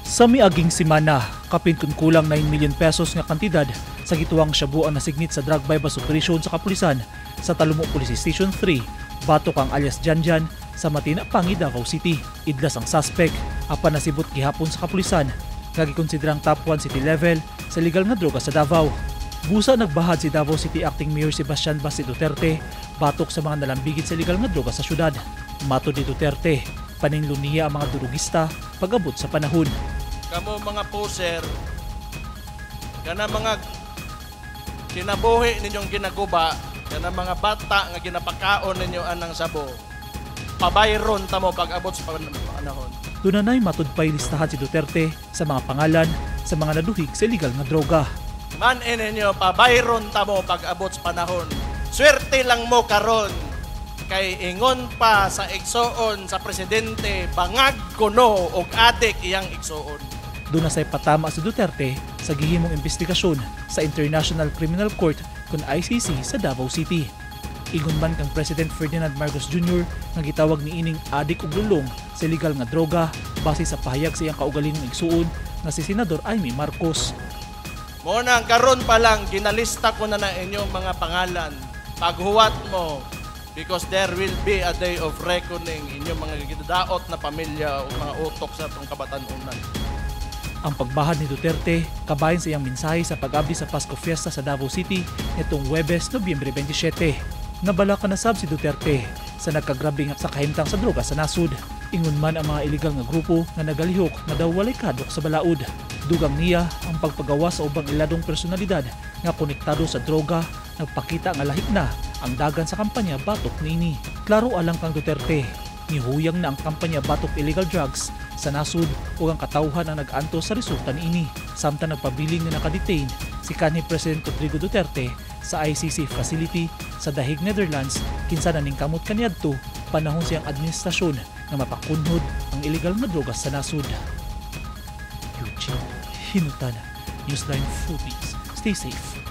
Sa miaging semana, kapin kun kulang 9 million pesos nga kantidad sa gituwang shabu ang nasignit sa drug buy bust operation sa kapulisan sa Talomo Police Station 3, batok ang alias Janjan sa Matina, Pangi, Davao City. Idlas ang suspect, apan nasibot gihapon sa kapulisan nga gikonsiderang top 1 city level sa legal nga droga sa Davao. Busa nagbahad si Davao City Acting Mayor Sebastian Basti Duterte batok sa mga nalambigit sa legal nga droga sa syudad. Matod ni Duterte, paninlo niya ang mga durugista pag-abot sa panahon. Kamo mga poser, kana mga kinabuhi ninyong ginaguba, kana mga bata nga ginapakaon ninyo anang sabo, pabayron ta mo pag-abot sa panahon. Dunanay matud pa'y listahan si Duterte sa mga pangalan sa mga naduhig sa illegal nga droga. Man ninyo, pabayron ta mo pag-abot sa panahon. Swerte lang mo karon kay ingon pa sa igsuon sa presidente, bangag kuno og adik iyang igsuon. Duna say patama si Duterte sa gihimong investigasyon sa International Criminal Court kon ICC sa Davao City. Ingon man kang President Ferdinand Marcos Jr. nga gitawag niining adik ug lulong sa illegal nga droga base sa pahayag sa iyang kaugalingong igsuon nga si Senador Imee Marcos. Mo na karon pa lang ginalista ko na na inyong mga pangalan. Paghuwat mo, because there will be a day of reckoning inyong mga gidadaot na pamilya o mga utok sa atong kabatan-unan. Ang pagbahad ni Duterte kabahin sa iyang mensahe sa pag-abli sa Pasko Fiesta sa Davao City nitong Huwebes, Nobyembre 27. Nabalaka na sab si Duterte sa nagkagrabe nga sa kahimtang sa droga sa nasud. Ingon man ang mga illegal nga grupo nga nagalihok nga daw walay kadok sa balaod. Dugang niya, ang pagpagawa sa ubang iladong personalidad nga konektado sa droga nagpakita nga lahik na ang dagan sa kampanya batok niini. Klaro alang kang Duterte, nihuyang na ang kampanya batok illegal drugs sa nasud ug ang katawhan ang nag-antos sa resulta niini. Samtang nagpabiling nga nakadetain si kanhi President Rodrigo Duterte sa ICC facility sa The Hague, Netherlands, kinsa naningkamot kaniadto panahon siyang administrasyon nga mapakunhod ang illegal nga droga sa nasud. Eugene Hinutana, Newsline Philippines. Stay safe.